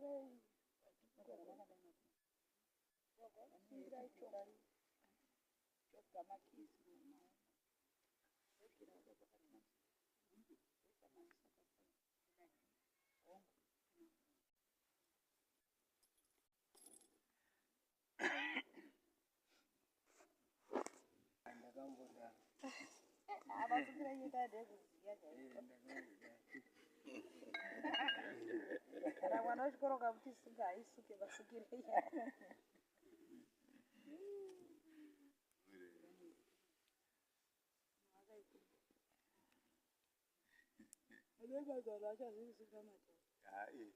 Sungirai sungirai choga. Choga makisi Kana mwana wechikoro kamuti suka haisuke masukire. Hayi.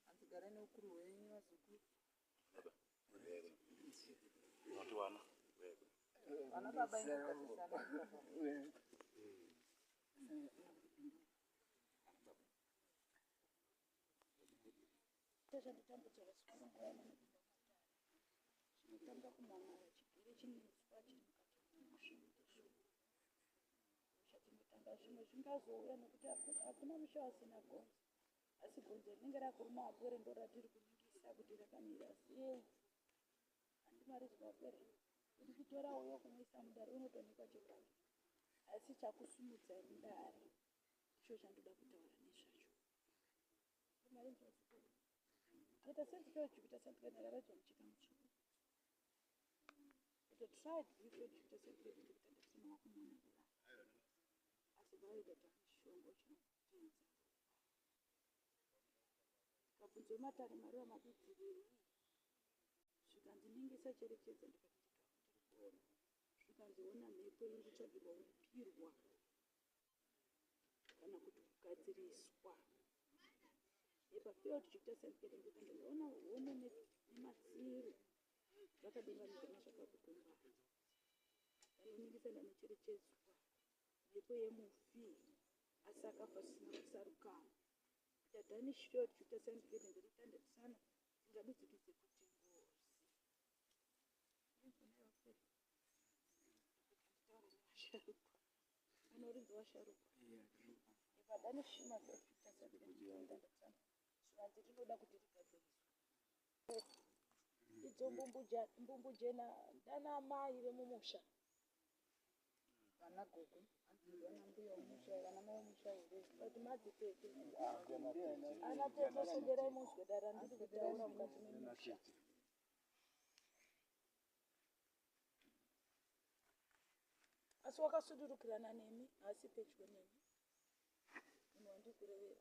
Hanzigare neukuru hwenyu vazukuru. Unotiwana. Vana baba inogadzirisana. Zvanditambudza vazukuru nguva ino chinotanga kumhan'ara chigere chiniswa chiri mukati memusha chatinotanga zvimwe zvingazouya nekuti hakuna musha wasina gonzo asi gonzo rinenge rakuruma apwere ndo ratiri kuningisa kuti rakamira sei handimarizwa apwere kuti kutora uyo kumuisa mudare unotoonekwa chekare asi chakusumudzai mudare ndicho chandoda kutaura nezvacho marinzwa zvikuru Kuita sense ke Jupiter sense ke nararadzwa mucheka mutsvuku. Kuita tried before Jupiter sense ke kuti ndasina wakumona kudai. Asi vaida tamishongo chinopinza. Tikabvunzwa matare maruva madudzirei. Zvikanzi ningisa cherechedza ndikati ndiri kuona. Zvikanzi ona mhepo iri kutsvagirwa kupirwa kana kuti kugadziriswa. Epafield Jupiter Sanskrit ndikati ndaona hone nematsiru zvakadunganidzana zvakakukomba. Ndanoningisa ndanocherechedzwa mhepo yemufi asi akafa zvisina kusarukana. Kuita Danish Field Jupiter Sanskrit ndiritandatisana ndingadudzikidze kuti ngozi. Anorinzi washarukwa. Ipadanishima Jupiter Sanskrit ndiritandatisana zvivanze tinoda kuti rigadziriswe. Idzo mbumbu jena ndana mai vemumusha. Vana gogo, vana mbuya vemusha, vana mai vemusha here? Kuti madzitete. Ana tete swederai muzwe dara ndiri kutaura mukati memusha. Asi wakasudurukirana nemi, haasi pedyo nemi. Munhu wandiri kurevera.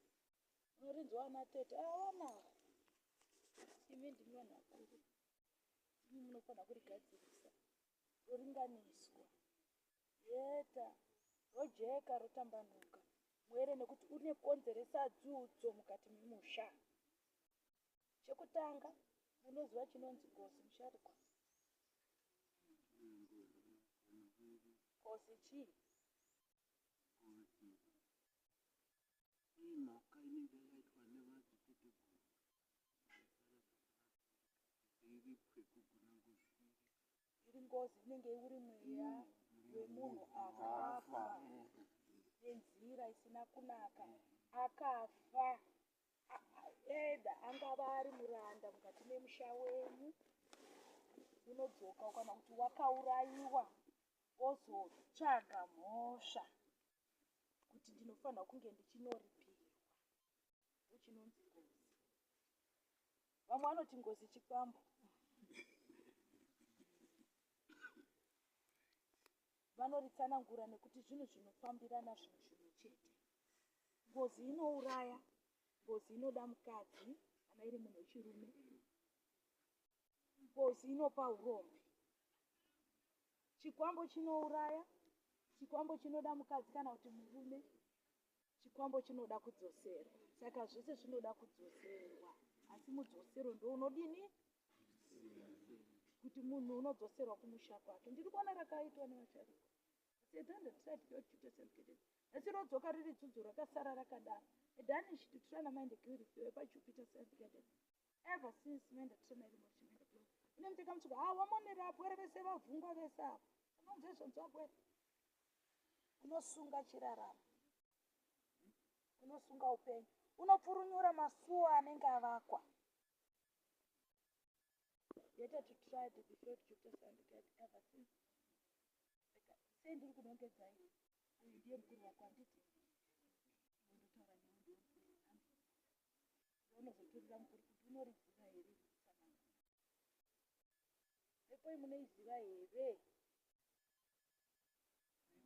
Unorinzwa ana tete, awana. Imi ndimi vanhu vakuru. Imi munofanira kurigadzirisa. Roringaniswa. Yeta. Rojeka rotambanuka. Mwere nekuti une konzeresa dzudzo mukati memusha. Chekutanga, munoziva chinonzi ngozi musharukwa? Ngozi chii? Ngozi imhaka inenge yakaitwa nevadziteteguru iripwe kugona ngozi iri ngozi inenge uri mweya wemunhu akafa nenzira isina kunaka akafa. Either angava ari muranda mukati memusha wenyu unodzoka kana kuti wakaurayiwa ozotsvaga mhosva kuti ndinofanirwa kunge ndichinoripirwa ndochinonzi ngozi. Vamwe vanoti ngozi chikwambo. Vanoritsanangura nekuti zvinhu zvinofambirana zvinhu zvimwe chete. Ngozi inouraya, ngozi inoda mukadzi kana iri munhu wechirume. Ngozi inopa urombe. Chikwambo chinouraya, chikwambo chinoda mukadzi kana kuti murume, chikwambo chinoda kudzoserwa. Saka zvese zvinoda kudzoserwa, asi mudzosero ndounodini? Kuti munhu unodzoserwa kumusha kwake. Ndiri kuona rakaitwa nevasharukwa. Asi rodzoka riri dzudzo rakasara rakadaro. A Danish to try na mind a paJupiter self guidance. Ever since menda tiri iri muchimenda kulo. Ine muteka mutsuka ha wamonera apwere vese vavhungwa vese ava. Unonzwa izvonzwa apwere. Unosunga chiraramo. Unosunga upenyu. Unopfurunyura masuo anenge avakwa. Better to try to be fair to Jupiter and get ever since. Sei ndiri kunongedza iwe? Uyu ndiye mukuru wako handiti? Ndotaura newe ndiwe mukuru. Unozoturira mukuru kuti unoriziva here iri kutsanangura. Mhepo iyi munoiziva here? Mhepo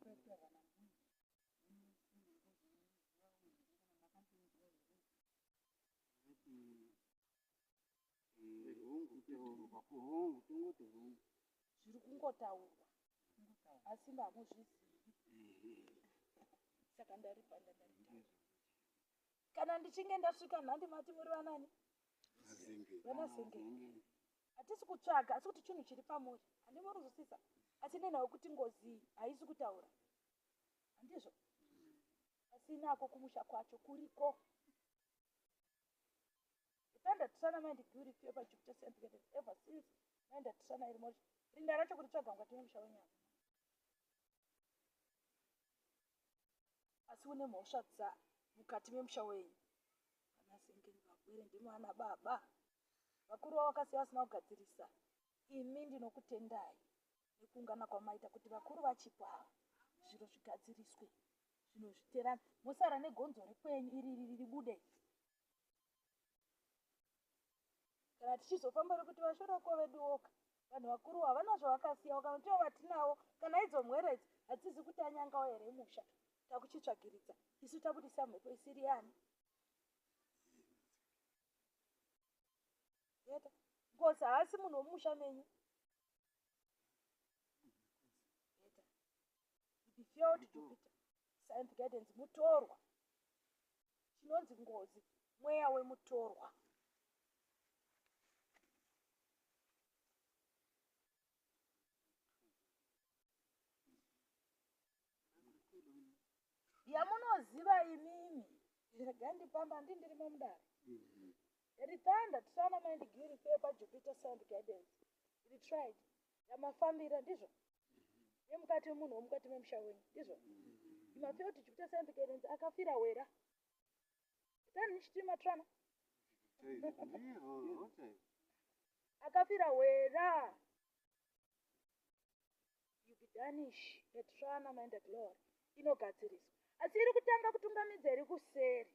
yekutaurwa nambuya Hongu, tongoti hongu. Zviri kungotaurwa asi hamuzvizivi. Saka ndaripa ndandaritaura. Kana ndichinge ndasvika nhandi mati muri vanani? Vanazenge. Hatisi kutsvaga asi kuti chinhu chiri pamuri. Handimuruzwisisa. Asi nenhau yekuti ngozi haisi kutaura. Handizvo? Asi nako kumusha kwacho kuriko. Thunder Trana mind beauty fever Jupiter Saint ever since mind Trana iri mori. Rinda racho kuti tsvaga mukati memusha wenyama. Asi une mhosva dza mukati memusha wenyu. Vana sengeni vagwere ndimi vana baba. Vakuru vavakasiya vasina kugadzirisa. Imi ndinokutendai nekuungana kwamaita kuti vakuru vachipo ava zviro zvigadziriswe zvino zviterana mosara negonzo rekwenyu iri iri ribude Kana tichizofamba rekuti vashoroko vedu woka vanhu vakuru havana zvavakasiyawo kana tivo vatinavo kana idzo mhwere idzi hadzizi kuti anyangawo here musha takuchitsvagiridza isu tabudisa mhepo isiri yani yeta ngozi haasi munhu wemumusha menyu yeta the field Jupiter science guidance mutorwa Chinonzi ngozi mweya wemutorwa. Yamunoziva imimi rega ndipamba handi ndirimo mudare ritanda tisana mind giri paper Jupiter sound guidance retried yamafambira ndizvo yemukati memunhu womukati memusha wenyu ndizvo mafira kuti Jupiter sound guidance akafira wera tani nichitima trana akafira wera Danish Petrana Mind Glory inogadziriswa asi iri kutanga kutungamidza iri kuseri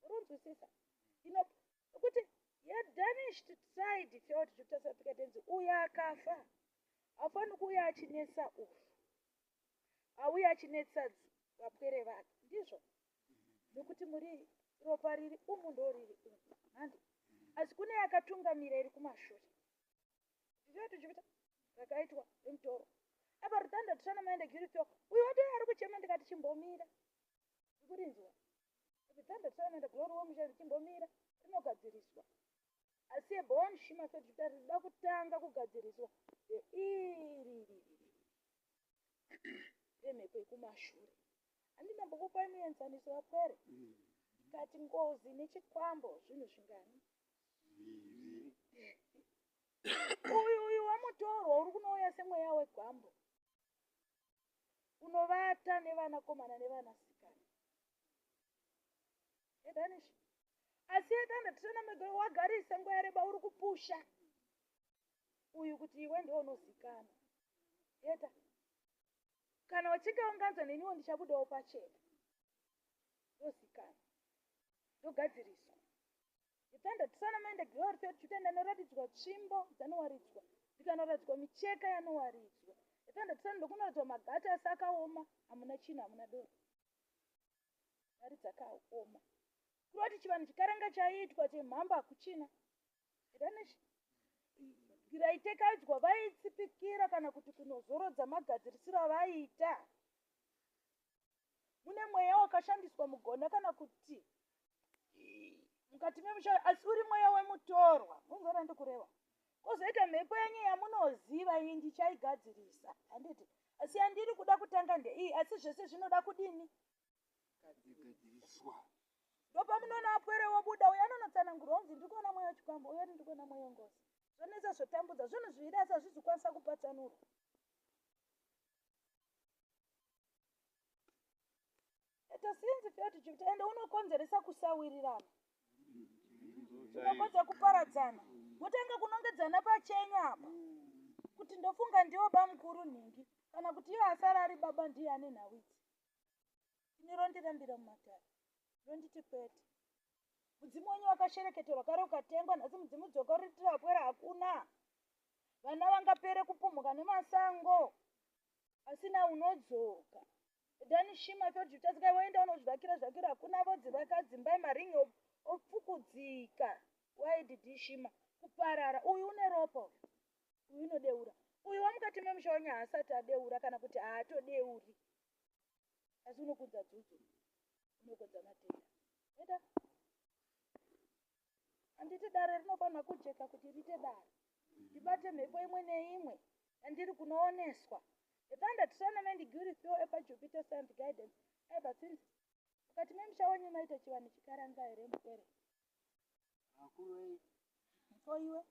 Urunzwisisa? Ino kuti yeDanish side felt Jupiter Sapikatenzi uyo akafa haufaniri kuuya achinetsa uyu auya achinetsa vapwere vake ndizvo nekuti muri ropa riri umu ndoriri umu handi asi kune yakatungamira iri kumashure ndizvo tichipita rakaitwa remutoro apa rutanda tichana maenda girifyo uyu watouya ari kuchema ndikati chimbomira Ndikurinzwa. Zvitanda tisaenda glory wemusha richimbomira rinogadziriswa. Asi ebon shima sezvita rinoda kutanga kugadziriswa iri remhepo yekumashure. Handina mbokupai muenzaniso wapwere. Ndikati ngozi nechikwambo zvinhu zvingani? Uyu uyu wamutorwa uri kunouya semweya wegwambo. Unovata nevanakomana nevanasikana. Edanish. Asi yetanda tichona mega wagarisa nguva yareba uri kupusha uyu kuti iwe ndiwe unozikanwa. Yeta. Kana uchinge unganzwa neniwo ndichabudawo pachena. Ndozikanwa. Ndogadziriswa. Yetanda tisana maenda glory to Juda ndanoratidzwa tsvimbo dzanowaridzwa ndikanoratidzwa micheka yanowaridzwa. Yetanda tisana ndokunoratidzwa magati asi akaoma hamuna chinhu hamuna doro. Mari dzakaoma. Kureva kuti chivanhu chikaranga chaiitwa chemhamba hakuchina. Raitekaidzwa vaitsipikira kana kuti kunozorodza magadzirisiro avaiita. Mune mweya wakashandiswa mugona kana kuti mukati memusha asi uri mweya wemutorwa. Munzora ndikureva. Kozoita mhepo yenyu yamunoziva iyi ndichaigadzirisa. Handiti? Asi yandiri kuda kutanga ndeiyi asi zvese zvinoda kudini? Gadziriswa. Ndopamunoona apwere wobuda uyo anonotsanangurwa unzi ndiri kuona mweya wechikwambo uyo ndiri kuona mweya wengozi. Zvonetsa zvotambudza zvinhu zviviri asi hazvizi kukwanisa kupatsanurwa. Ita sinzi feti chikuti ende unokonzeresa kusawirirana. Unokonzera kuparadzana. Motanga kunongedzana pachenyu apa. Kuti ndofunga ndiwo bamukuru nhingi kana kuti iye asara ari baba ndiye ane nhau idzi. Ini rondirambira mumatare. Ronditi kwete. Mudzimu wenyu wakashereketerwa kare ukatengwa nhasi mudzimu dzoka uri apwera hakuna. Vana vangapere kupumhuka nemasango. Asina unodzoka. Dani shima tojutasika woenda unozvivakira zvakira hakuna vodzivaka dzimba maringi opfukudzika. Why did he shima? Kuparara. Uyu une ropa uyu. Uyu unodeura. Uyu wamukati memusha wenyu haasati adeura kana kuti haatodeuri. Asi unokudza dzudzo. Unokudza matenda. Enda. Handiti dare rinofanira kujeka kuti riite dare. Ndibate mhepo imwe neimwe yandiri kunooneswa. The thunder tournament Guri Phil epa Jupiter Science Guidance ever since mukati memusha wenyu maita chivanhu chikaranga here mupwere? Akuru Ko iwe?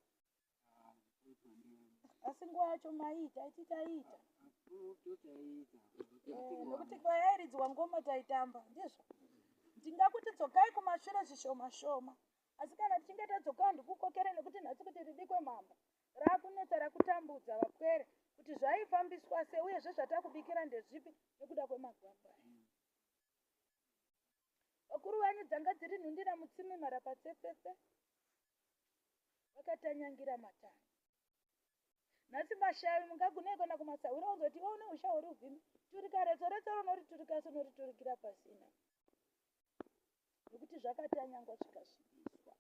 Asi nguva yacho maiita iti taiita. Nokuti kwayairidzwa ngoma taitamba ndizvo. Ndingakuti dzokai kumashure zvishoma shoma. Asi kana tichinge tadzokawo ndikukokere nekuti nhasi kuti ribikwe mhamba rakunetsa rakutambudza vapwere kuti zvaifambiswa sei uyezve zvatakubikira ndezvipi nekuda kwemagwamba aya. Vakuru venyu dzanga dziri nhundira mutsime mharapatsetsetse vakatanyangira matare. Nhasi mashavi mungagunei kuenda kumasahwira wozoti iwe une usha huri uvhimi turika retso retso ronoriturika asi unoriturikira pasina nekuti zvakatanyangwa zvikasvibiswa.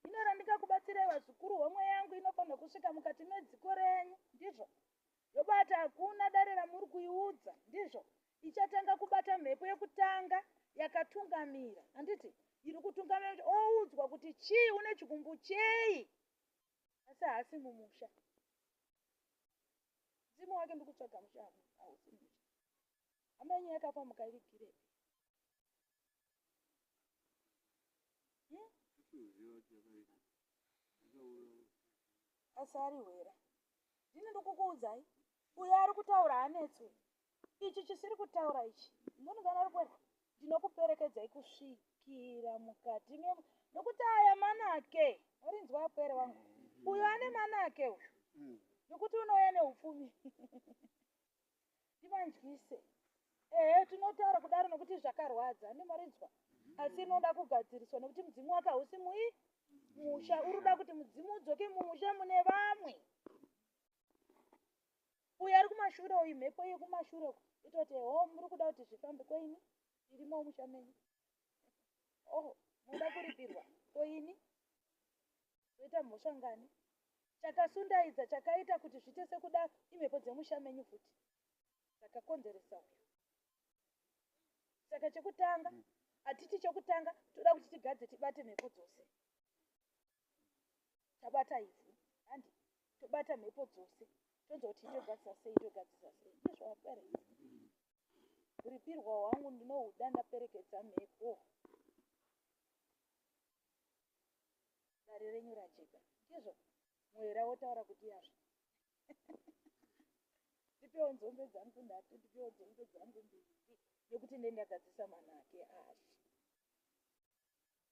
Hino randingakubatsirai vazukuru homwe yangu inofanirwa kusvika mukati medziko renyu ndizvo yobata hakuna dare ramuri kuiudza ndizvo ichatanga kubata mhepo yekutanga yakatungamira handiti iri kutungamira kuti oudzwa kuti chii une chigumbu chei asi haasi mumusha mudzimu wake ndikutsvaga musha hausi musha hama yenyu yakafa mukaivigirepi hmm? Asi ari hwera. Ndini ndikukuudzai. Uyo ari kutaura haanetswe. Ichi chisiri kutaura ichi. Munhu ari kuera. Ndinokuperekedzai kusvikira mukati me nokuti aya manake. Warinzwa apwere wangu. Uyo ane manake uyu. Nokuti unouya neupfumi. Ndivanzwise. Ehe tinotaura kudaro nokuti zvakarwadza. Ndimarinzwa. Asi inoda kugadziriswa nokuti mudzimu wake hausi mui musha. Uri kuda kuti mudzimu udzoke mumusha mune vamwe. Uyo ari kumashure uyu mhepo yekumashure uku itoti ho muri kuda kuti zvifambe koini irimo musha menyu. Oh, munoda kuripirwa koini toita mhosva ngani Chakasundaidza chakaita kuti zviite sekudaro imhepo dzemusha menyu futi dzakakonzeresa uyu. Saka chekutanga hatiti chekutanga toda kuti tigadze tibate mhepo dzose. Tabata ivhu handi tobata mhepo dzose tonzwa kuti togadzisa sei togadzisa sei ndizvo vapere. Kuripirwa hwangu ndinohuda ndaperekedza mhepo. Dare renyu rajeka. Ndizvo? Muera wotaura kuti yazvo. Ndipewo nzombe dzangu nhatu, ndipewo nzombe dzangu mbiri nekuti ndendagadzisa manake ashe.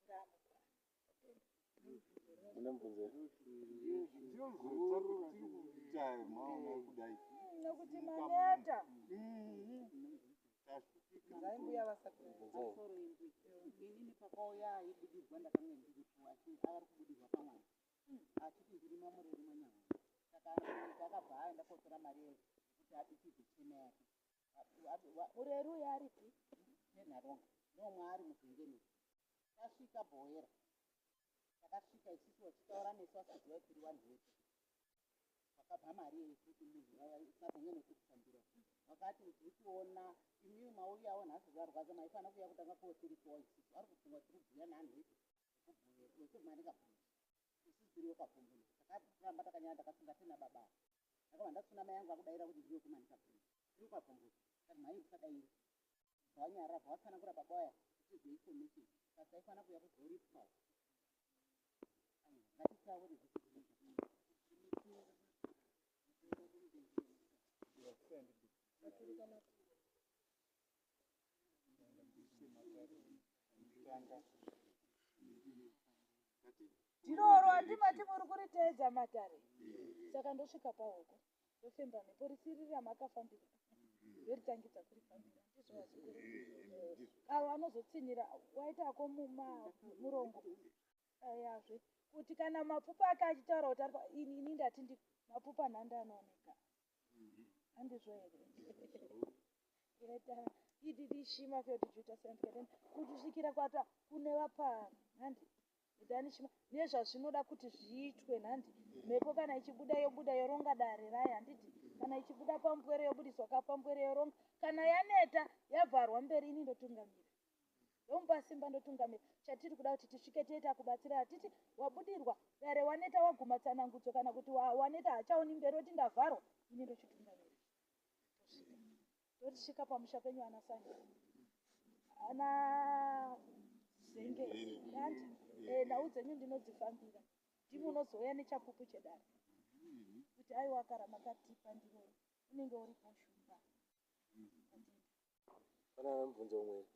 Ramugwara. Mune mubvunzo here? Nokuti maneta. Zai mbuya vasati Bvunzai. Inini pakauya aibudirwa ndakanga ndiripo, asi ari kubudirwa pamwana achiti ndiri mamureri manyama. Saka akabva aenda kotora mari yekuti abikirwe chena yake. Mureri uyo aripi? Nenharonga ndomwaari muvhengeni. Tasvika Bhoera, takasvika isusu vachitaura nesu vasingaziva tiri vanhu vedu. Vakabva mari yekuti munhu mavhengeni ekusambira vakati tiri kuona imimi mauyawo nhasi zvarwadza, maifanira kuuya kutanga kotiripowa isusu. Ari kufunga tiri kubhuya neanhu vedu vekumanika bvunzi, isusu tiri vekwaPfumbuni. Takaramba takanyara, ndakasunga tina baba. Ndakabva ndasuna mai yangu akudaira kuti ndiri wekumanika bvunzi, tiri kwaPfumbuni. Kati mhai musadairi, bvawanyarara, bvavatsanangura baba waya kuti zveinformation kasi taifanira kuuya kuzoripwawo. Ngatitaure. Tiroro handimati muri kuriteedza matare. Saka ndosvika pahoko, ndofemba mhepo risiri ramakafambira, ndoritangidza kurifambira. Ndizvo vazukuru avo anozotsinhira waitako murongo yazve kuti kana mapfupa ake achitaura kuti ari ini ndati ndi mapfupa nhanda anooneka. Handizvo here? Iraita ididishima fyoti juta kusvikira kwata kune vapari handi danishima nezvazvinoda kuti zviitwe nhandi. Mhepo kana ichibuda yobuda yoronga dare rayo, handiti? Kana ichibuda pamupwere yobudiswa kapamupwere yoronga. Kana yaneta yavharwa mberi, ini ndotungamira, ndomupa simba, ndotungamira. Chatiri kuda kuti tisvike toita kubatsira, hatiti wabudirwa dare, waneta, waguma tsanangudzo, kana kuti waneta hachaoni mberi, oti ndavharwa, ini ndochitungamira. Tosvika, totisvika pamusha penyu, ana Sani, ana Zengezi, handi? Nhau dzenyu ndinodzifambira. Ndimi unozouya nechapupu chedare kuti aiwa kara makatipa ndiro unenge uripo shumba. Pana mubvunzo umwe?